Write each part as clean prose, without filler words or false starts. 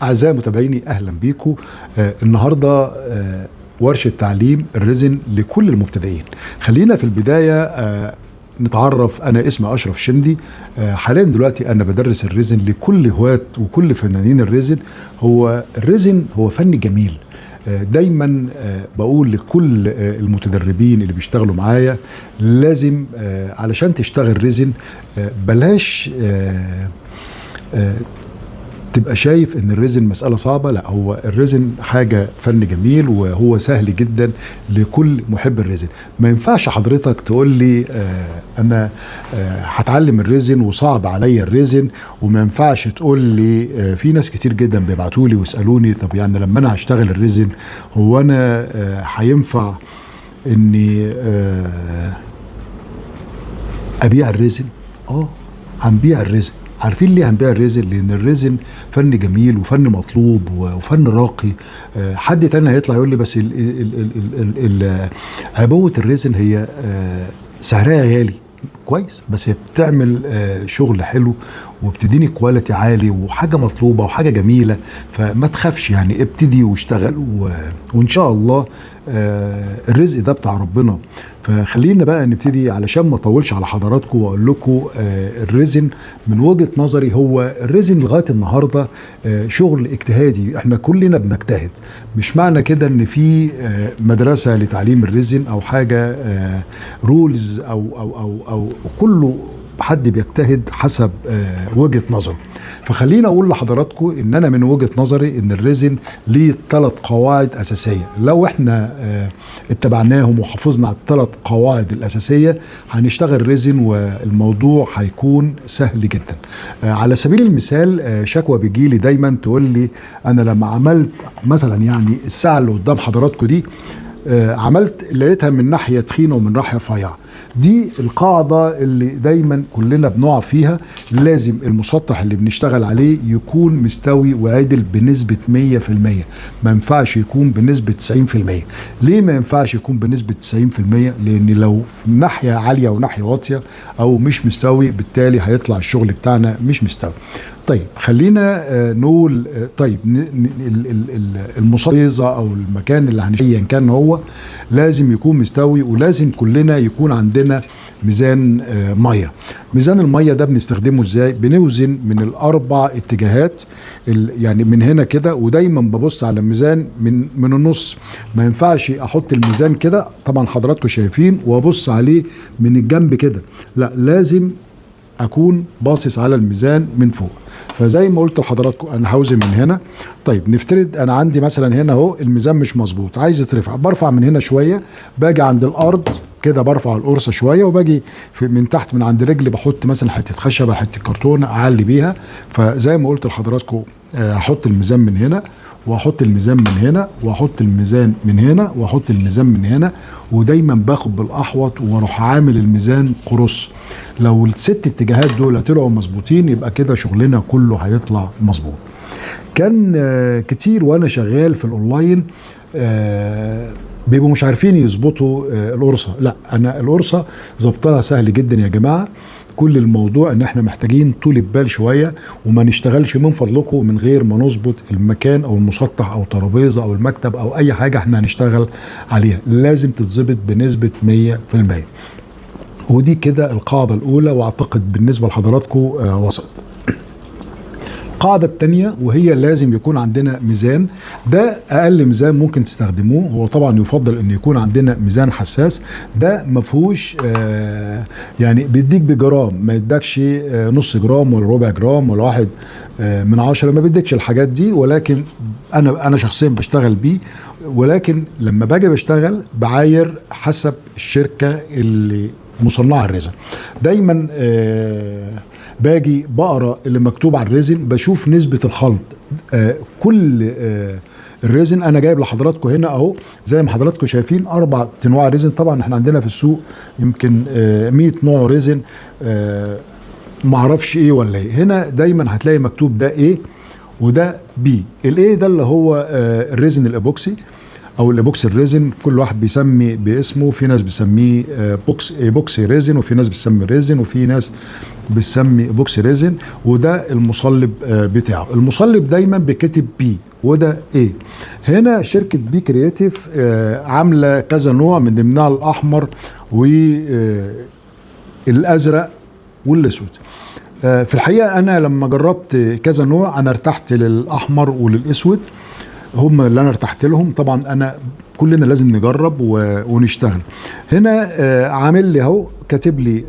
أعزائي متابعيني، أهلا بيكم. النهاردة ورشة تعليم ال resin لكل المبتدئين. خلينا في البداية نتعرف. أنا اسمي أشرف شندي. حاليا دلوقتي أنا بدرس ال resin لكل هواة وكل فنانين ال resin. هو ال resin هو فن جميل. دايما بقول لكل المتدربين اللي بيشتغلوا معايا، لازم علشان تشتغل resin بلاش تبقى شايف ان ال resin مسألة صعبة. لا، هو ال resin حاجة فن جميل وهو سهل جدا لكل محب ال resin. ما ينفعش حضرتك تقول لي انا هتعلم ال resin وصعب عليا ال resin، وما ينفعش تقول لي في ناس كتير جدا بيبعتوا لي ويسألوني طب يعني لما انا هشتغل ال resin هو انا هينفع اني ابيع ال resin؟ هنبيع ال resin. عارفين ليه هنبيع ال resin؟ لان ال resin فن جميل وفن مطلوب وفن راقي. حد تاني هيطلع يقول لي بس عبوة ال resin هي سعرها غالي. كويس، بس هي بتعمل شغل حلو وبتديني quality عالي وحاجة مطلوبة وحاجة جميلة. فما تخافش، ابتدي واشتغل وان شاء الله الرزق ده بتاع ربنا. فخلينا بقى نبتدي علشان ما اطولش على حضراتكم واقول لكم ال resin من وجهة نظري هو ال resin لغاية النهاردة شغل اجتهادي. احنا كلنا بنجتهد، مش معنى كده ان في مدرسة لتعليم ال resin او حاجة، rules او كله حد بيجتهد حسب وجهة نظره. فخلينا اقول لحضراتكم ان انا من وجهة نظري ان ال resin ليه 3 قواعد اساسية. لو احنا اتبعناهم وحافظنا على الثلاث قواعد الاساسية هنشتغل resin والموضوع هيكون سهل جدا. على سبيل المثال، شكوى بتجيلي دايما تقول لي انا لما عملت مثلا الساعة اللي قدام حضراتكم دي، عملت لقيتها من ناحية تخينة ومن ناحية رفيعة. دي القاعدة اللي دايما كلنا بنقع فيها، لازم المسطح اللي بنشتغل عليه يكون مستوي وعادل بنسبة مية في المية، ما ينفعش يكون بنسبة تسعين في المية. ليه ما ينفعش يكون بنسبة تسعين في المية؟ لأن لو في ناحية عالية وناحية واطية أو مش مستوي بالتالي هيطلع الشغل بتاعنا مش مستوي. طيب خلينا نقول، طيب، المصيزة أو المكان اللي هنشتغل أيا كان هو لازم يكون مستوي، ولازم كلنا يكون عندنا ميزان مية. ميزان المية ده بنستخدمه ازاي؟ بنوزن من الأربع اتجاهات، يعني من هنا كده، ودايما ببص على الميزان من النص. ما ينفعش احط الميزان كده، طبعا حضراتكم شايفين، وابص عليه من الجنب كده، لا، لازم اكون باصص على الميزان من فوق. فزي ما قلت لحضراتكم انا هوزن من هنا. طيب نفترض انا عندي مثلا هنا اهو الميزان مش مظبوط، عايز يترفع، برفع من هنا شوية، باجي عند الارض كده برفع القرصه شوية، وباجي من تحت من عند رجلي بحط مثلا حتة خشبه، حتة كرتونة اعلي بيها. فزي ما قلت لحضراتكم، هحط الميزان من هنا، واحط الميزان من هنا، واحط الميزان من هنا، واحط الميزان من هنا، ودايما باخد بالاحوط واروح عامل الميزان قرص. لو الست اتجاهات دول طلعوا مظبوطين يبقى كده شغلنا كله هيطلع مظبوط. كان كتير وانا شغال في الاونلاين، بيبقوا مش عارفين يظبطوا القرصه. لا، انا القرصه ظبطها سهل جدا يا جماعة. كل الموضوع ان احنا محتاجين طول بال شوية، وما نشتغلش من فضلكم من غير ما نظبط المكان او المسطح او ترابيزة او المكتب او اي حاجة احنا هنشتغل عليها، لازم تتظبط بنسبة مية في المية. ودي كده القاعدة الاولى، واعتقد بالنسبة لحضراتكم، وصلت. القاعدة التانية وهي لازم يكون عندنا ميزان. ده أقل ميزان ممكن تستخدموه، هو طبعا يفضل أن يكون عندنا ميزان حساس. ده مفهوش، يعني بيديك بجرام، ما يدكش نص جرام ولا ربع جرام ولا 1 من 10، ما بيديكش الحاجات دي. ولكن أنا شخصيا بشتغل بيه، ولكن لما باجي بشتغل بعاير حسب الشركة اللي مصنعة ال resin. دايما باجي بقرا اللي مكتوب على ال resin، بشوف نسبة الخلط. كل ال resin انا جايب لحضراتكم هنا اهو، زي ما حضراتكم شايفين 4 انواع resin. طبعا احنا عندنا في السوق يمكن 100 نوع resin، معرفش ايه ولا ايه. هنا دايما هتلاقي مكتوب ده A وده B. ال A ده اللي هو ال resin الايبوكسي او ال epoxy ال resin، كل واحد بيسمي باسمه. في ناس بيسميه epoxy resin، وفي ناس بتسمي resin، وفي ناس بتسمي epoxy resin، وده المصلب بتاعه. المصلب دايما بيتكتب B وده A. هنا شركة Be Creative عاملة كذا نوع، من ضمنها الأحمر والأزرق والأسود. في الحقيقة أنا لما جربت كذا نوع أنا ارتحت للأحمر وللأسود، هم اللي أنا ارتحت لهم. طبعا أنا كلنا لازم نجرب ونشتغل. هنا عامل لي اهو، كاتب لي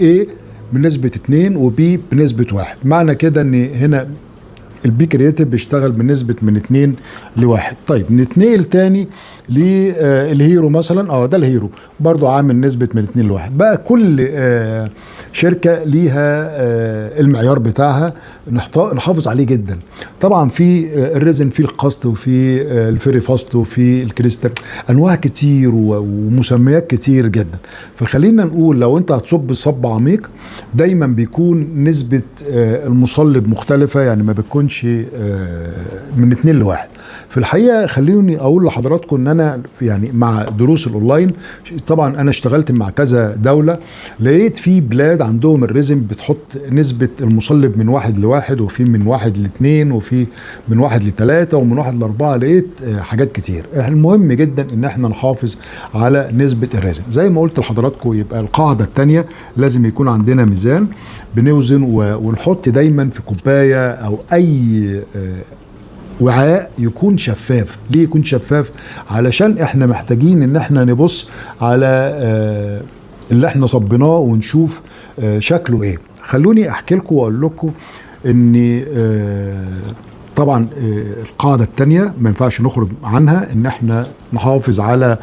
A بنسبة 2 و B بنسبة 1. معنى كده ان هنا ال Be Creative بيشتغل بنسبة من 2 ل1. طيب نتنقل تاني لل Hero مثلا، ده ال Hero برضو عامل نسبة من 2 ل1. بقى كل شركة ليها المعيار بتاعها نحافظ عليه جدا. طبعا في ال resin، في ال cast وفي ال very fast وفي الكريستال، انواع كتير ومسميات كتير جدا. فخلينا نقول لو انت هتصب صب عميق دايما بيكون نسبة المصلب مختلفة، يعني ما بتكونش من 2 ل1. في الحقيقة خليني اقول لحضراتكم ان انا يعني مع دروس الاونلاين طبعا انا اشتغلت مع كذا دولة، لقيت في بلاد عندهم ال resin بتحط نسبة المصلب من 1 ل1، وفي من 1 ل2، وفي من 1 ل3، ومن 1 ل4. لقيت حاجات كتير. المهم جدا ان احنا نحافظ على نسبة ال resin زي ما قلت لحضراتكم. يبقى القاعدة التانية لازم يكون عندنا ميزان بنوزن ونحط دايما في كوباية او اي وعاء يكون شفاف. ليه يكون شفاف؟ علشان احنا محتاجين ان احنا نبص على اللي احنا صبيناه ونشوف شكله ايه. خلوني احكي لكم واقول لكم ان طبعا القاعدة التانية ما ينفعش نخرج عنها، ان احنا نحافظ على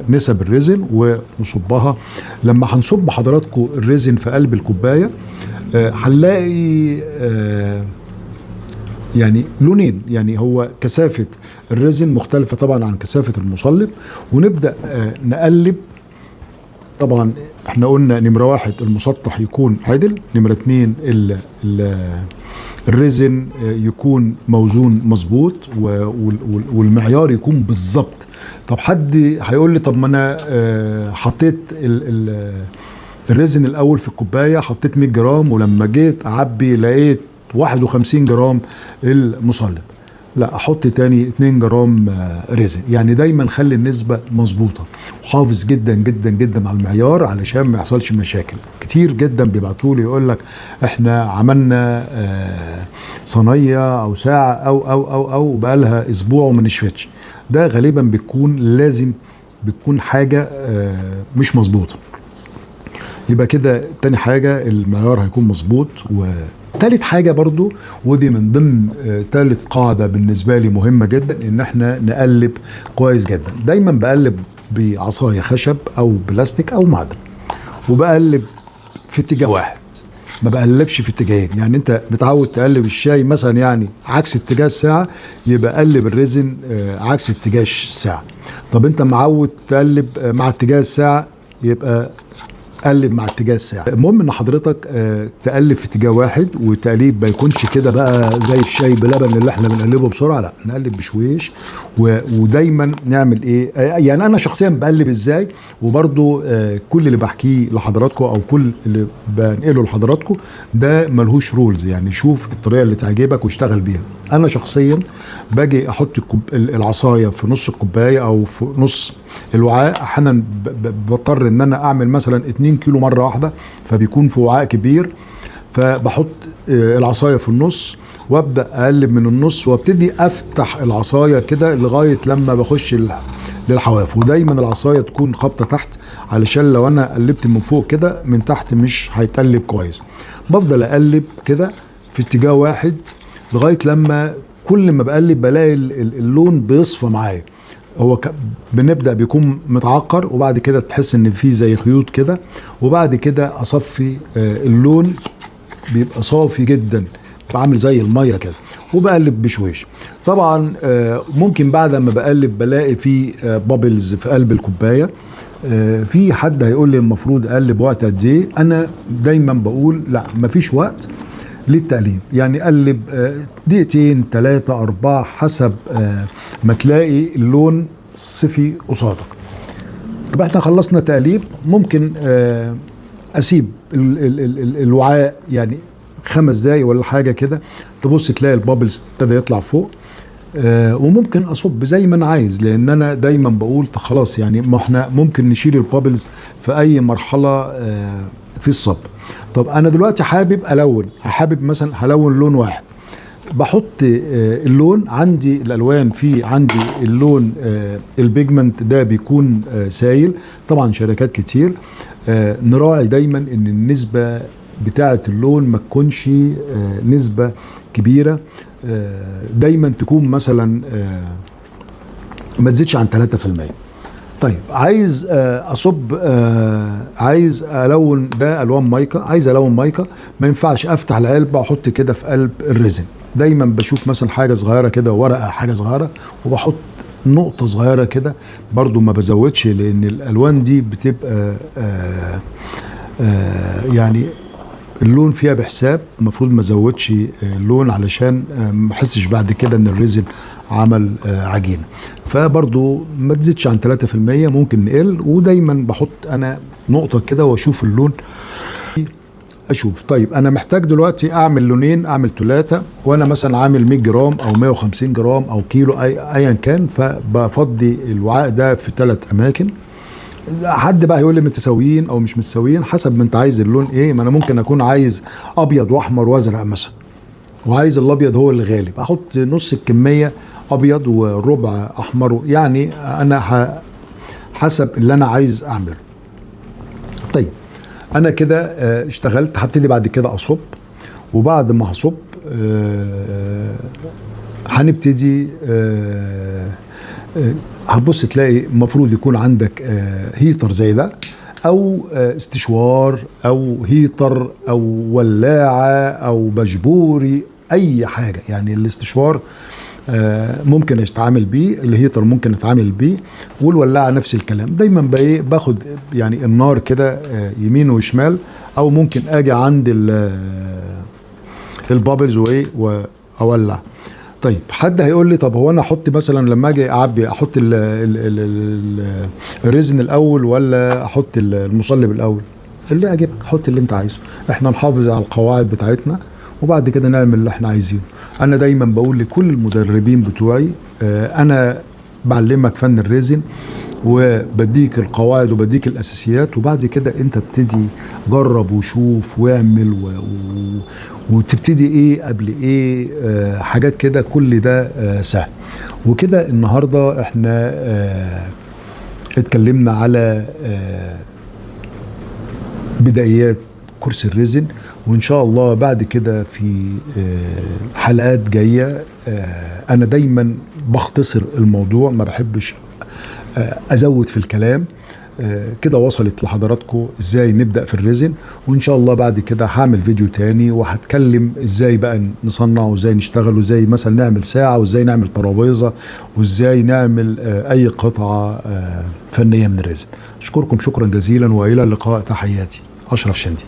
نسب ال resin ونصبها. لما هنصب حضراتكم ال resin في قلب الكوباية هنلاقي يعني لونين، يعني هو كثافة ال resin مختلفة طبعا عن كثافة المصلب. ونبدأ نقلب. طبعا احنا قلنا نمرة 1 المسطح يكون عدل، نمرة 2 ال resin يكون موزون مظبوط والمعيار يكون بالظبط. طب حد هيقول لي طب ما انا حطيت ال resin الاول في الكوباية، حطيت 100 جرام، ولما جيت اعبي لقيت 51 جرام المصلب، لا احط تاني 2 جرام resin. يعني دايما خلي النسبة مظبوطة وحافظ جدا جدا جدا على المعيار علشان ما يحصلش مشاكل. كتير جدا بيبعتوا لي يقول لك احنا عملنا صينية او ساعة او او او او بقالها اسبوع وما نشفتش. ده غالبا بتكون لازم بتكون حاجة مش مظبوطة. يبقى كده تاني حاجة المعيار هيكون مظبوط. وتالت حاجة برضو، ودي من ضمن تالت قاعدة بالنسبة لي مهمة جدا، ان احنا نقلب كويس جدا. دايما بقلب بعصاية خشب او بلاستيك او معدن، وبقلب في اتجاه واحد، ما بقلبش في اتجاهين. يعني انت متعود تقلب الشاي مثلا يعني عكس اتجاه الساعة، يبقى قلب ال resin عكس اتجاه الساعة. طب انت معود تقلب مع اتجاه الساعة، يبقى قلب مع اتجاه الساعة. المهم ان حضرتك تقلب في اتجاه واحد، وتقليب ما يكونش كده بقى زي الشاي بلبن اللي احنا بنقلبه بسرعة، لا نقلب بشويش. ودايما نعمل ايه؟ يعني انا شخصيا بقلب ازاي، وبرده كل اللي بحكيه لحضراتكم او كل اللي بنقله لحضراتكم ده ملهوش rules، يعني شوف الطريقة اللي تعجبك واشتغل بيها. انا شخصيا باجي احط العصاية في نص الكوباية او في نص الوعاء. احيانا بضطر ان انا اعمل مثلا 2 كيلو مرة واحدة، فبيكون في وعاء كبير، فبحط العصاية في النص وابدا اقلب من النص، وابتدي افتح العصاية كده لغاية لما بخش للحواف. ودايما العصاية تكون خابطه تحت، علشان لو انا قلبت من فوق كده من تحت مش هيتقلب كويس. بفضل اقلب كده في اتجاه واحد لغاية لما كل ما بقلب بلاقي اللون بيصفى معايا. هو بنبدا بيكون متعقر، وبعد كده تحس ان في زي خيوط كده، وبعد كده اصفي اللون بيبقى صافي جدا، بعمل زي المية كده، وبقلب بشويش. طبعا ممكن بعد ما بقلب بلاقي في بابلز في قلب الكوباية. في حد هيقول لي المفروض اقلب وقت قد ايه؟ انا دايما بقول لا، مفيش وقت للتقليب، يعني قلب دقيقتين 3 4 حسب ما تلاقي اللون صفي قصادك. طب احنا خلصنا تقليب، ممكن اسيب ال ال ال ال الوعاء يعني 5 دقايق ولا حاجة كده، تبص تلاقي ال bubbles ابتدى يطلع فوق. وممكن اصب زي ما انا عايز، لان انا دايما بقول خلاص يعني ما احنا ممكن نشيل ال bubbles في اي مرحلة في الصب. طب انا دلوقتي حابب الون، حابب مثلا هلون لون واحد، بحط اللون عندي، الالوان في عندي اللون ال pigment ده بيكون سايل، طبعا شركات كتير. نراعي دايما ان النسبة بتاعه اللون ما تكونش نسبه كبيرة، دايما تكون مثلا ما تزيدش عن 3%. طيب عايز اصب، عايز الون ده الوان مايكا، عايز الون مايكا، ما ينفعش افتح العلبة واحط كده في قلب ال resin. دايما بشوف مثلا حاجة صغيرة كده، ورقة حاجة صغيرة، وبحط نقطة صغيرة كده، برضو ما بزودش لان الالوان دي بتبقى يعني اللون فيها بحساب، المفروض ما ازودش اللون علشان ما احسش بعد كده ان ال resin عمل عجينه. فبرضو ما تزيدش عن 3%، ممكن نقل. ودايما بحط انا نقطة كده واشوف اللون اشوف. طيب انا محتاج دلوقتي اعمل لونين، اعمل 3، وانا مثلا عامل 100 جرام او 150 جرام او كيلو ايا كان، فبفضي الوعاء ده في 3 اماكن. حد بقى هيقول لي متساويين او مش متساويين، حسب ما انت عايز اللون ايه. ما انا ممكن اكون عايز ابيض واحمر وازرق مثلا، وعايز الابيض هو اللي غالب، احط نص الكمية ابيض وربع احمر، يعني انا حسب اللي انا عايز اعمله. طيب انا كده اشتغلت، هبتدي بعد كده اصب، وبعد ما هصب هنبتدي هتبص تلاقي المفروض يكون عندك heater زي ده، او استشوار، او heater، او ولاعه، او بشبوري، اي حاجة. يعني الاستشوار ممكن يتعامل بيه، ال heater ممكن يتعامل بيه، والولاعه نفس الكلام. دايما باخد يعني النار كده يمين وشمال، او ممكن اجي عند ال bubbles وايه واولع. طيب حد هيقول لي طب هو انا احط مثلا لما اجي اعبي احط ال resin الاول ولا احط المصلب الاول؟ اللي يعجبك، حط اللي انت عايزه. احنا نحافظ على القواعد بتاعتنا وبعد كده نعمل اللي احنا عايزينه. انا دايما بقول لكل المدربين بتوعي انا بعلمك فن ال resin وبديك القواعد وبديك الاساسيات، وبعد كده انت ابتدي جرب وشوف واعمل وتبتدي ايه قبل ايه، حاجات كده، كل ده سهل. وكده النهارده احنا اتكلمنا على بدايات كورس ال resin، وان شاء الله بعد كده في حلقات جاية. انا دايما بختصر الموضوع، ما بحبش ازود في الكلام. كده وصلت لحضراتكم ازاي نبدأ في ال resin، وان شاء الله بعد كده هعمل فيديو تاني وهتكلم ازاي بقى نصنع وازاي نشتغل وازاي مثلا نعمل ساعة وازاي نعمل ترابيزة وازاي نعمل اي قطعة فنية من ال resin. اشكركم شكرا جزيلا والى اللقاء. تحياتي، اشرف شندي.